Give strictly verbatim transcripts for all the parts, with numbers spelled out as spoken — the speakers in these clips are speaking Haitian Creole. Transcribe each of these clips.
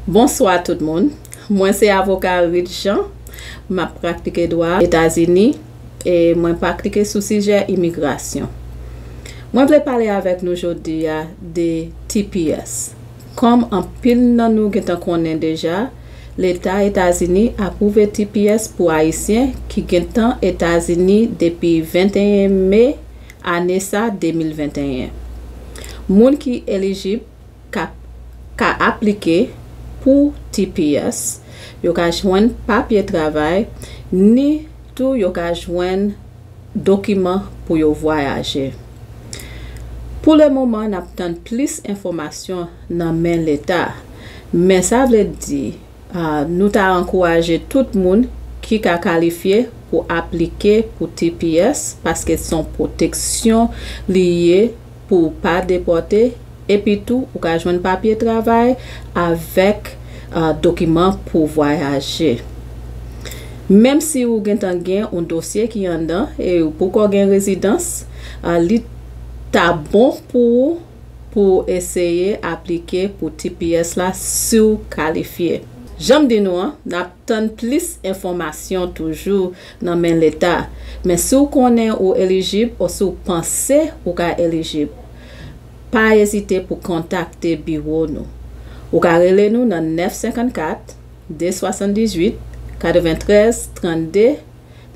Bonswa tout moun. Mwen se avoka Ruth Jean. M ap praktike dwa Etazini e mwen praktike sou sijè imigrasyon. Mwen vle pale avèk nou jodi a de T P S. Kòm anpil nan nou gentan konnen deja, Leta Etazini apwouve T P S pou Ayisyen ki gentan Etazini depi venteyen me ane sa de mil venteyen. Moun ki elijib ka, ka aplike pou T P S, yo ka jwenn papye travay, ni tou yo ka jwenn dokiman pou yo vwayaje. Pou le moman, n ap tann plis enfòmasyon nan men Leta. Men sa vle di, a, nou ta ankouraje tout moun ki ka kalifye pou aplike pou T P S, paske se yon pwoteksyon li ye pou w pa depòte, epi tou ou ka jwenn papye travay avèk, a, dokiman pou vwayaje. Menm si ou gentan gen yon dosye ki anndan e ou poko gen rezidans, a, li ta bon pou ou pou w eseye aplike pou T P S la si w kalifye. Jan m di nou an, n ap tann plis enfòmasyon toujou nan men Leta. Men si w konnen ou elijib ou si w panse ou ka elijib, pa ezite pou kontakte biwo nou. Ou ka rele nou nan nèf senkannkat, de swasanndizuit, katreventrèz, trannde,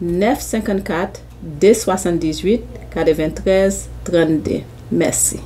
nèf senkannkat, de swasanndizuit, katreventrèz, trannde. Mèsi.